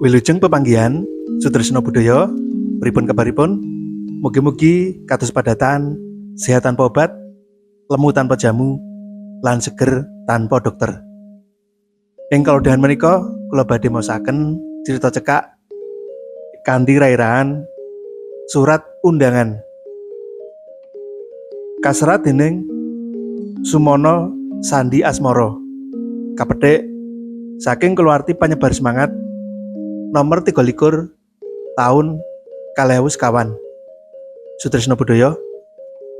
Wilujeng pepanggihan Sutrisno Budaya, pripun kabaripun? Mugi-mugi kados padatan, sehat tanpa obat, lemu tanpa jamu, lan seger tanpa dokter. Ing kalodhangan menika kula badhe maosaken cerita cekak kanthi rairahan surat undangan. Kaserat dening Sumono Sandi Asmoro. Kapethik saking keluarti panyebar semangat nomor 23 tahun 2025. Sutrisno Budaya,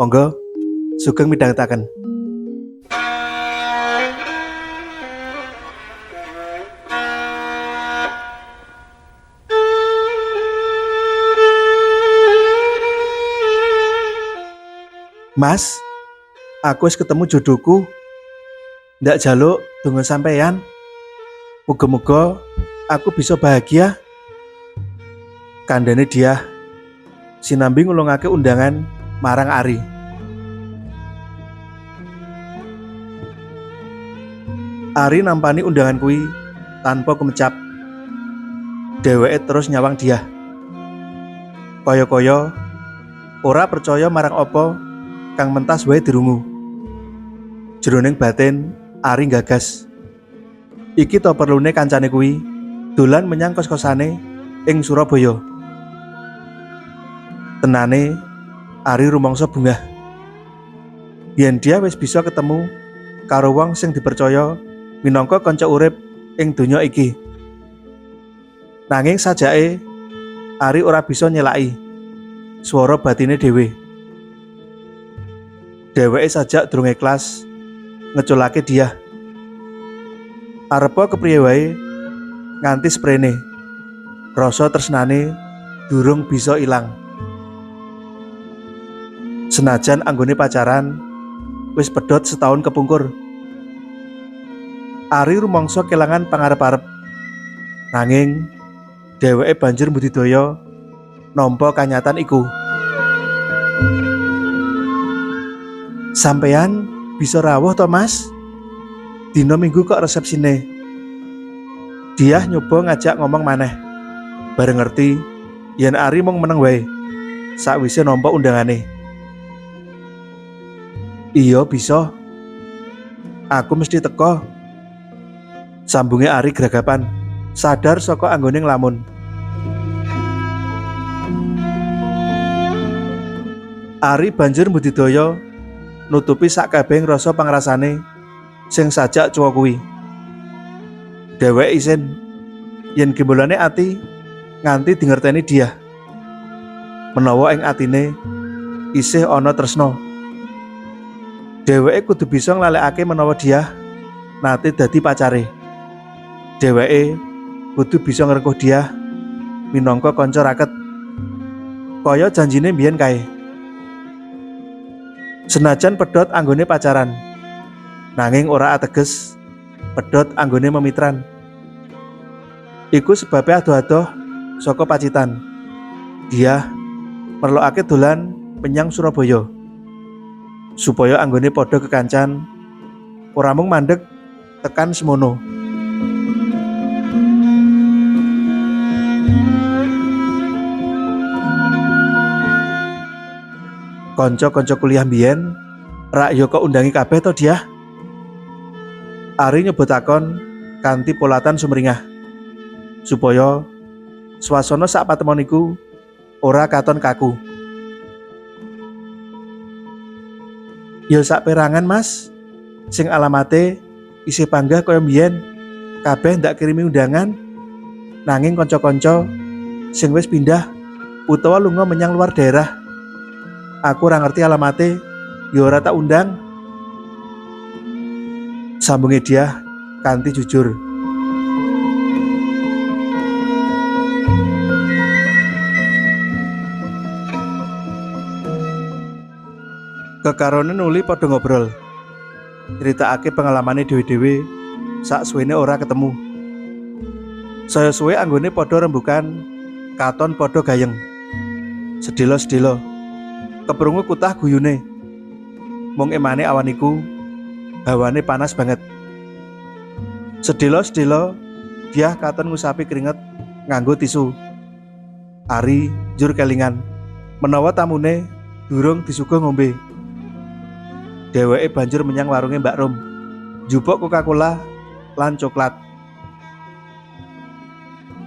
monggo sugeng midhangetaken. Mas, aku wis ketemu jodohku. Ndak jaluk donga sampeyan. Muga-muga aku bisa bahagia. Kandhane Diah sinambi ngulungake undangan marang Ari. Ari nampani undangan kuwi tanpa kumecap. Dheweke terus nyawang Diah. Kaya-kaya ora percaya marang apa kang mentas wae dirungu. Jroning batin Ari nggagas. Iki to perlune kancane kuwi dolan menyang kos-kosane ing Surabaya. Tenane Ari rumangsa bungah. Yen dia wis bisa ketemu karo wong sing dipercaya minangka kanca urip ing donya iki. Nanging sajake Ari ora bisa nyelaki swara batine dhewe. Dheweke sajak durung ikhlas ngeculake Diah. Arepa kepriye wae nganti sprene. Rasa tresnane durung bisa ilang. Senajan anggone pacaran wis pedhot setahun kepungkur. Ari rumangsa kelangan pangarep-arep. Nanging dheweke banjur mbudidaya nampa kanyatan iku. Sampeyan bisa rawuh to, Mas? Dina Minggu kok resepsine. Diah nyoba ngajak ngomong maneh. Bareng ngerti yen Ari mung meneng wae sakwise nampa undangane. Iya bisa. Aku mesti teko. Sambunge Ari gragapan, sadar saka anggone nglamun. Ari banjur mbudidaya nutupi sakabehing rasa pangrasane sing sajak cuwa kuwi. Dheweke isin yen gembolane ati nganti dingerteni Diah. Menawa ing atine isih ana tresna. Dheweke kudu bisa nglalekake menawa Diah nate dadi pacare. Dheweke kudu bisa ngrengkuh Diah minangka kanca raket. Kaya janjine mbiyen kae. Senajan pedhot anggone pacaran, nanging ora ateges pedhot anggone memitran. Iku sebabe adoh-adoh saka Pacitan. Diah merlokake dolan menyang Surabaya supaya anggone padha kekancan ora mung mandeg tekan semono. Kanca-kanca kuliah mbiyen rak ya kok undangi kabeh to, Diah? Ari nyoba takon kanthi polatan sumringah supaya swasana sak patemon iku ora katon kaku. Ya sak perangan, Mas, sing alamate isih panggah kaya mbiyen. Kabeh ndak kirimi undangan, nanging kanca-kanca sing wis pindah utawa lunga menyang luar daerah. Aku ora ngerti alamate, ya ora tak undang. Sambunge Diah kanthi jujur. Kekarone nuli padha ngobrol. Critakake pengalamane dhewe-dhewe sak suwene ora ketemu. Saya suwe anggone padha rembukan, katon padha gayeng. Sedelo-sedelo keprungu kutah guyune. Mung emane awan iku hawane panas banget. Sedelo-sedelo Diah katon ngusapi keringet nganggo tisu. Ari njur kelingan menawa tamune durung disuguh ngombe. Dheweke banjur menyang warunge Mbak Rum, njupuk Coca-Cola lan coklat.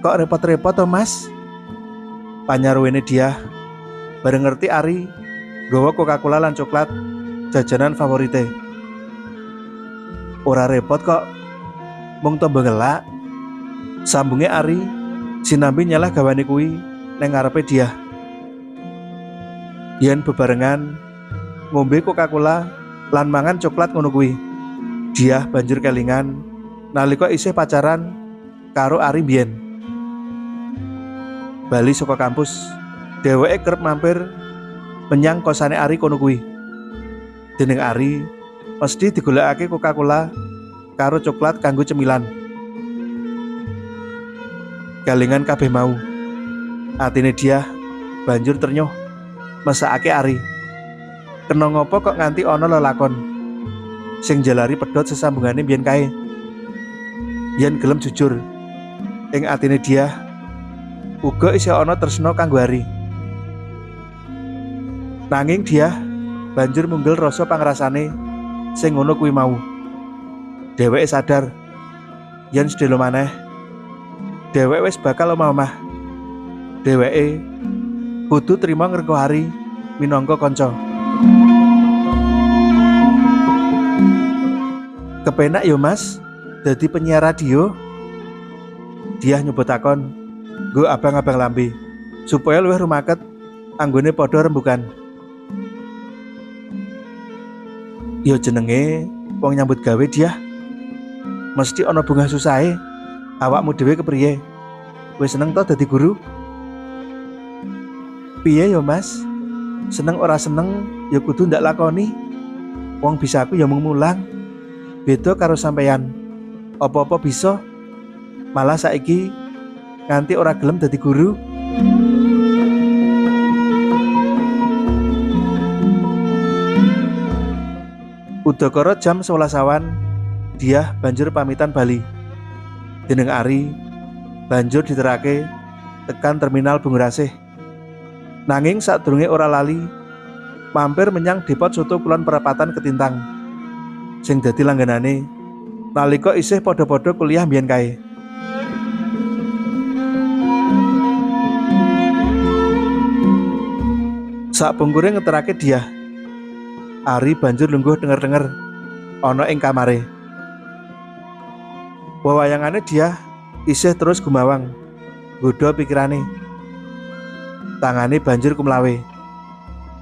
Kok repot-repot to, Mas? Panyarwene Diah bareng ngerti Ari nggawa Coca-Cola lan coklat jajanan favorite. Ora repot kok, mung tombo ngelak. Sambunge Ari sinambi nyelah gawane kuwi neng ngarepe Diah. Yen bebarengan ngombe Coca-Cola lan mangan coklat ngono kuwi, Diah banjur kelingan nalika isih pacaran karo Ari mbiyen. Bali saka kampus, dheweke kerep mampir menyang kosane Ari kono kuwi. Dening Ari mesti digolekake Coca-Cola karo coklat kanggo cemilan. Kelingan kabeh mau, atine Diah banjur ternyuh mesakake Ari. Kena ngopo kok nganti ana lelakon sing njalari pedhot sesambungane mbiyen kae. Yen gelem jujur, ing atine Diah uga isih ana tresna kanggo Ari. Nanging Diah banjur munggel rasa pangrasane sing ngono kuwi mau. Dheweke sadar yen sedhela maneh dheweke wis bakal omah-omah. Dheweke kudu trima ngrengkuh Ari minangka kanca. Kepenak yo Mas, dadi penyiar radio. Diah nyoba takon nggo abang-abang lambe supaya luwih rumaket anggone padha rembukan. Yo jenenge wong nyambut gawe Diah, mesti ana bungah susahe. Awakmu dhewe kepriye? Wis seneng to dadi guru? Piye yo Mas? Seneng ora seneng ya kudu ndak lakoni. Wong bisaku ya mung mulang. Beda karo sampeyan. Apa-apa bisa. Malah saiki nganti ora gelem dadi guru. Udakara jam 11 awan, Diah banjur pamitan bali. Dening Ari banjur diterake tekan terminal Bungurasih. Nanging sadurunge ora lali, mampir menyang depot soto Kulon Perapatan Ketintang sing dadi langganane nalika isih padha-padha kuliah mbiyen kae. Sakpungkure ngeterake Diah, Ari banjur lungguh denger-denger ana ing kamare. Wewayangane Diah isih terus gumawang, nggodha pikirane. Tangane banjur kumlawe,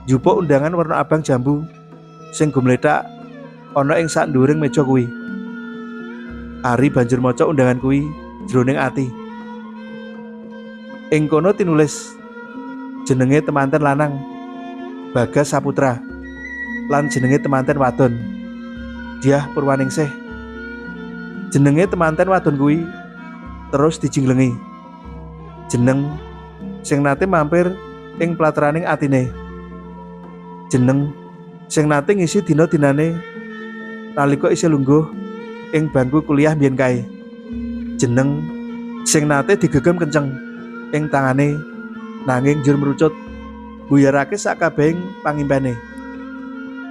njupuk undangan werna abang jambu sing gumlethak ana ing sak nduwuring meja kuwi. Ari banjur maca undangan kuwi jroning ati. Ing kono tinulis jenenge temanten lanang Bagas Saputra lan jenenge temanten wadon Diah Purwaningsih. Jenenge temanten wadon kuwi terus dijinglengi. Jeneng sing nate mampir ing plateraning atine. Jeneng sing nate ngisi dina-dinane nalika isih lungguh ing bangku kuliah mbiyen kae. Jeneng sing nate digegem kenceng ing tangane nanging njur merucut buyarake sakabehing pangimpene.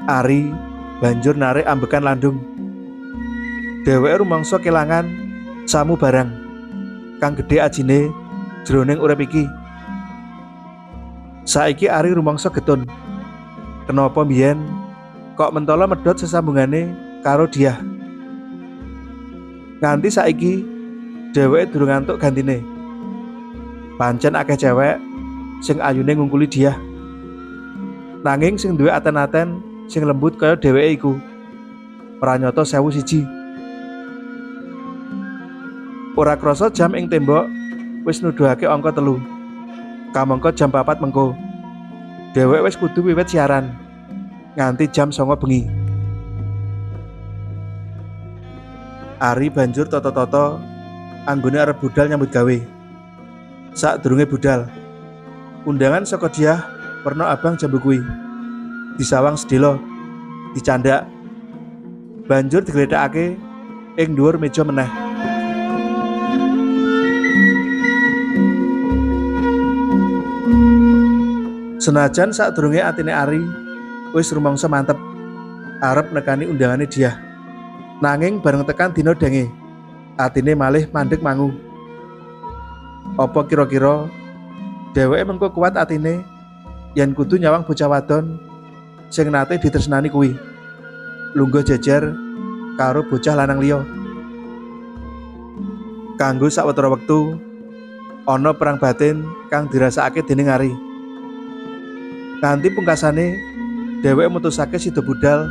Ari banjur narik ambekan landung. Dheweke rumangsa kelangan samu barang kang gedhe ajine jroning urip iki. Saiki Ari rumangsa getun. Kenapa mbiyen kok mentala medhot sesambungane karo Diah? Nganti saiki dheweke durung ngantuk gantine. Pancen akeh cewek sing ayune ngungkuli Diah. Nanging sing duwe aten-aten sing lembut kaya dheweke iku pranyata 1001. Ora krasa jam ing tembok wis nuduhake angka 3. Kamangka jam 4 mengko. Dheweke wis kudu wiwit siaran nganti jam 9 bengi. Ari banjur tata-tata anggone arep budal nyambut gawe. Sadurunge budal, undangan saka Diah werna abang jambu kuwi disawang sedhela, dicandak, banjur digledhakake ing dhuwur meja meneh. Senajan sadurunge atine Ari wis rumangsa mantep arep nekani undangane Diah. Nanging bareng tekan dina denge, atine malih mandeg mangu. Apa kira-kira dheweke mengko kuat atine yen kudu nyawang bocah wadon sing nate ditresnani kuwi lungguh jejer karo bocah lanang liya? Kanggo sawetara wektu ana perang batin kang dirasakake dening Ari. Nganti pungkasane dheweke mutusake sida budal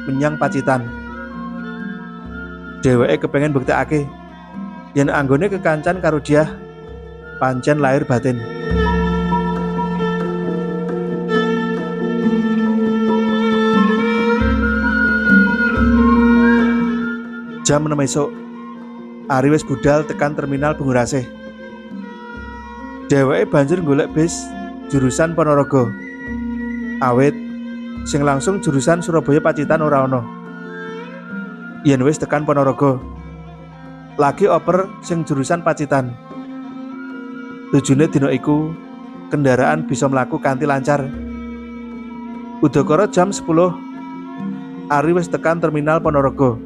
menyang Pacitan. Dheweke kepengen mbuktekake yen anggone kekancan karo Diah pancen lair batin. Jam 6 esuk, Ari wis budal tekan terminal Bungurasih. Dheweke banjur golek bis jurusan Ponorogo. Awit sing langsung jurusan Surabaya Pacitan ora ana. Yen wis tekan Ponorogo, lagi oper sing jurusan Pacitan. Tujune dina iku kendaraan bisa mlaku kanthi lancar. Udakara jam 10 Ari wis tekan terminal Ponorogo.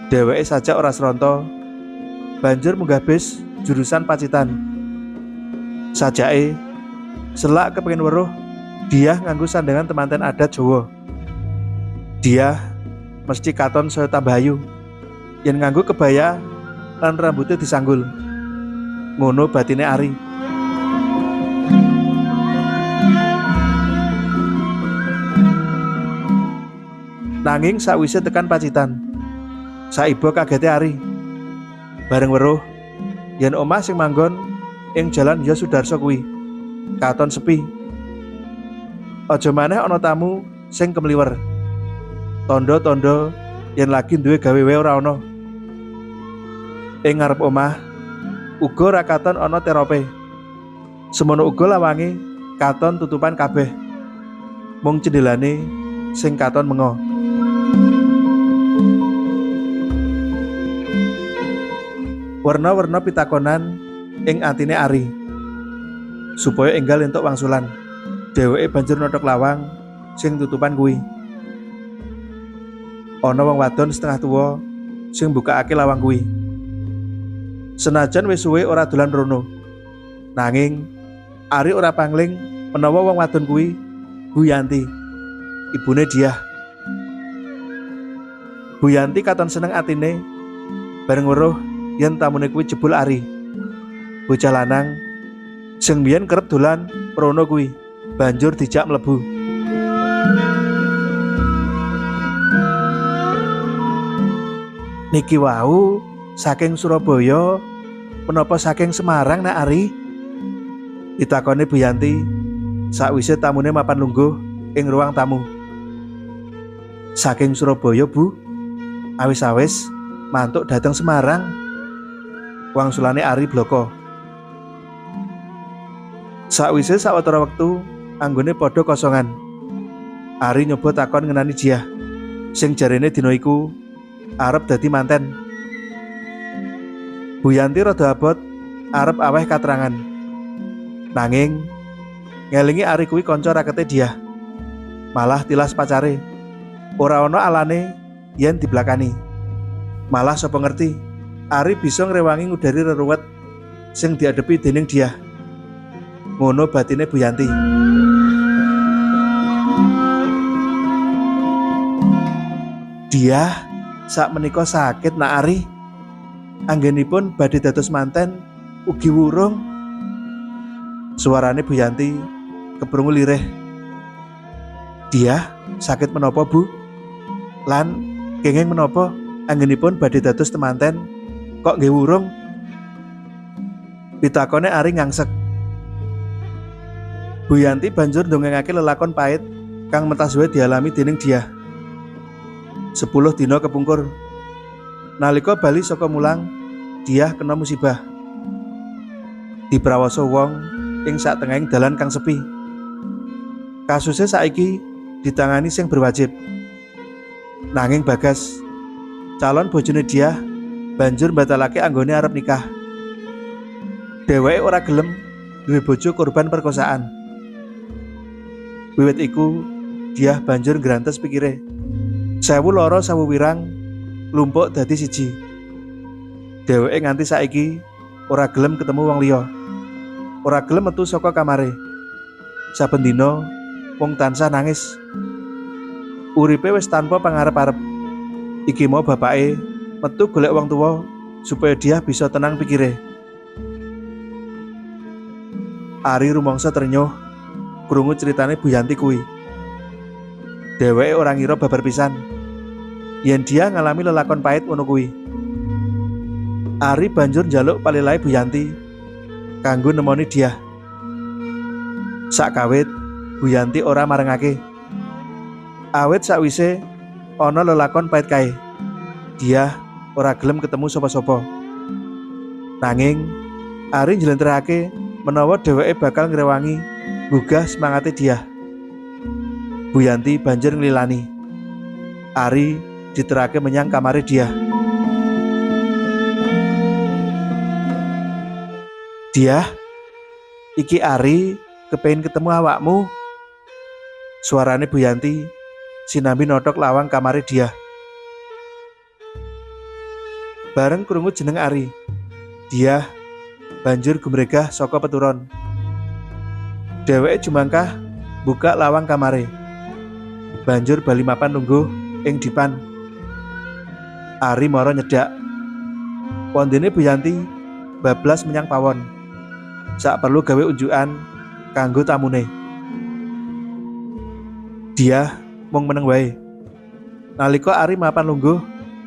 Dheweke sajak ora sronto, banjur munggah bis jurusan Pacitan. Sajake selak kepengin weruh Diah nganggo sandhangan temanten adat Jawa. Diah mesti katon saya tambah ayu yen nganggo kebaya lan rambutnya disanggul. Ngono batine Ari. Nanging sakwise tekan Pacitan, saiba kagete Ari. Bareng weruh yen omah sing manggon ing Jalan Yos Sudarso kuwi katon sepi. Aja maneh ana tamu sing kemliwer. Tandha-tandha yen lagi duwe gawe wae ora ana. Ing ngarep omah uga ora katon ana terope. Semono uga lawange katon tutupan kabeh. Mung cendelane sing katon mengo. Werna-werna pitakonan ing atine Ari supaya enggal entuk wangsulan. Dheweke banjur nothok lawang sing tutupan kuwi. Ana wong wadon setengah tuwa sing mbukakake lawang kuwi. Senajan wis suwe ora dolan rono, nanging Ari ora pangling menawa wong wadon kuwi Bu Yanti, ibune Diah. Bu Yanti katon seneng atine bareng weruh yen tamune kuwi jebul Ari, bocah lanang sing biyen kerep dolan rono kuwi. Banjur dijak mlebu. Niki wau saking Surabaya menapa saking Semarang nak Ari? Ditakoni Bu Yanti sakwise tamune mapan lungguh ing ruang tamu. Saking Surabaya Bu, awis-awis mantuk dateng Semarang. Wangsulane Ari bloko. Sakwise sawetara wektu anggone padha kosongan. Ari nyoba takon ngenani Diah sing jarene dina iku arep dadi manten. Bu Yanti rada abot arep aweh katrangan. Nanging ngelingi Ari kuwi kanca rakete Diah. Malah tilas pacare. Ora ana alane yen diblakani. Malah sapa ngerti Ari bisa ngrewangi ngudari reruwet sing diadepi dening Diah. Ngono batine Bu Yanti. Diah sak menika sakit nak Ari. Anggenipun badhe dados manten ugi wurung. Suarane Bu Yanti keprungu lirih. Diah sakit menapa Bu? Lan kenging menapa anggenipun badhe dados temanten kok nggih wurung? Pitakone Ari ngangsek. Bu Yanti banjur ndongengake lelakon pait kang mentas suwe dialami dening Diah. 10 dina kepungkur. Nalika bali saka mulang, Diah kena musibah. Diprawasa wong ing satengahing dalan kang sepi. Kasuse saiki ditangani sing berwajib. Nanging Bagas, calon bojone Diah, banjur mbatalake anggone arep nikah. Dheweke ora gelem duwe bojo korban perkosaan. Wiwit iku Diah banjur nggrantes pikire. Sewu loro sewu wirang lumpuk dadi siji. Dheweke nganti saiki ora gelem ketemu wong liya. Ora gelem metu saka kamare. Saben dina wong tansah nangis. Uripe wis tanpa pangarep-arep. Iki mau bapake metu golek wong tuwa supaya dia bisa tenang pikire. Ari rumangsa trenyuh krungu ceritane Bu Yanti kuwi. Dheweke ora ngira babar pisan yen dia ngalami lelakon pahit ngono kuwi. Ari banjur njaluk palilahe Bu Yanti kanggo nemoni dia. Sakawit Bu Yanti ora marengake. Awit sakwise ana lelakon pahit kae, dia ora gelem ketemu sapa-sapa. Nanging Ari njlentrehake menawa dheweke bakal ngrewangi nggugah semangate dia. Bu Yanti banjur nglilani. Ari diterake menyang kamare dia. Dia, iki Ari kepengin ketemu awakmu. Suarane Bu Yanti sinambi notok lawang kamare dia. Bareng krungu jeneng Ari, dia banjur gumregah saka peturon. Dheweke jumangkah buka lawang kamare. Banjur bali mapan lungguh ing dipan. Ari mara nyedak. Wondene Bu Yanti bablas menyang pawon. Sak perlu gawe unjukan kanggo tamune. Dia mung meneng wae. Nalika Ari mapan lungguh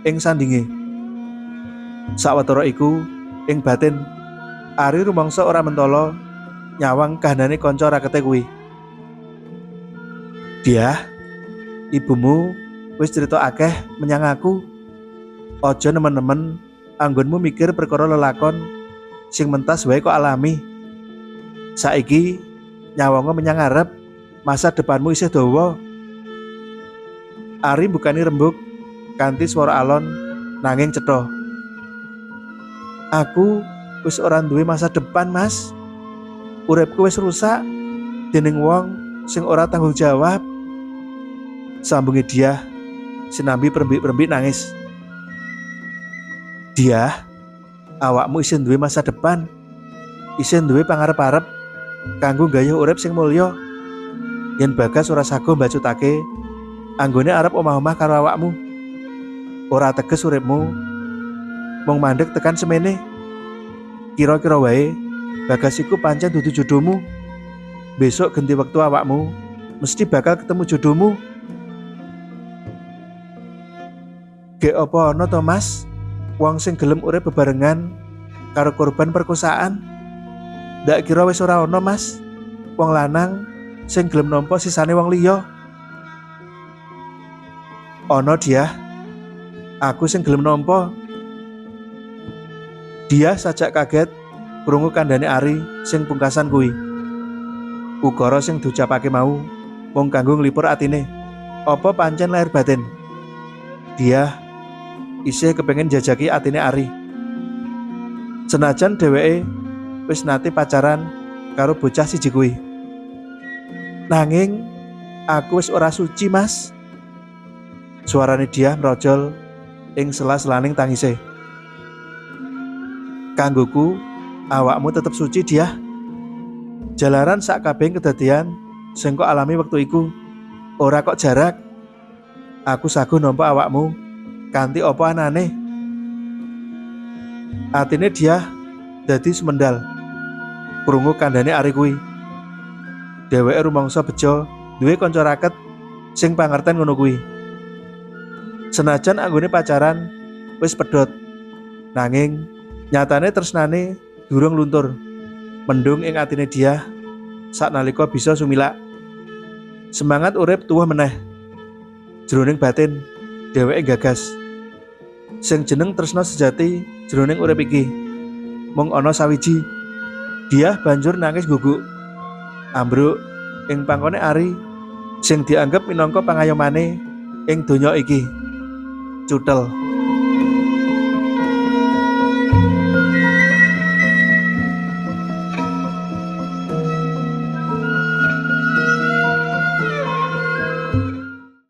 ing sandinge. Sawetara iku ing batin Ari rumangsa ora mentala nyawang kahanane kanca rakete kuwi. Dia, ibumu wis cerita akeh menyang aku. Aja nemen-nemen anggonmu mikir perkara lelakon sing mentas wae kok alami. Saiki nyawanga menyang ngarep, masa depanmu isih dawa. Ari mbukani rembug kanthi swara alon nanging cetha. Aku wis ora duwe masa depan, Mas. Uripku wis rusak dening wong sing ora tanggung jawab. Sambunge dia sinambi prembik-prembik nangis. Dia, awakmu isih duwe masa depan. Isih duwe pangarep-arep kanggo nggayuh urip sing mulya. Yen Bagas ora sago mbacutake, anggone arep omah-omah karo awakmu. Ora teges uripmu mung mandek tekan semene. Kira-kira wae Bagas iku pancen dudu jodohmu. Besok ganti wektu awakmu mesti bakal ketemu jodohmu. Gek apa ana to, Mas? Wong sing gelem urip bebarengan karo korban perkosaan? Ndak kira wis ora ana, Mas. Wong lanang sing gelem nampa sisane wong liya. Ana dia. Aku sing gelem nampa. Dia sajak kaget krungu kandhane Ari sing pungkasan kuwi. Ukara sing diucapake mau mung kanggo nglipur atine. Apa pancen lahir batin? Dia isih kepengin jajaki atine Ari. Senajan dheweke wis nate pacaran karo bocah siji kuwi. Nanging aku wis ora suci, Mas. Suarane dia mrojol ing sela-selaning tangise. Kanggoku, awakmu tetep suci, dia. Jalaran sak kabeh kedadian sing kok alami wektu iku, ora kok jarak. Aku saguh nampa awakmu kanthi apa anane. Atine dia dadi sumendal krungu kandhane Ari kuwi. Dheweke rumangsa bejo duwe kanca raket sing pangerten ngono kuwi. Senajan anggone pacaran wis pedhot, nanging nyatane tresnane durung luntur. Mendung ing atine dia saknalika bisa sumilak. Semangat urip tuwuh meneh. Jroning batin dheweke gagas. Sing jeneng tresna sejati jroning urip iki mung ana sawiji. Dia banjur nangis guguk. Ambruk ing pangkone Ari sing dianggep minangka pangayomane ing donya iki. Cutel.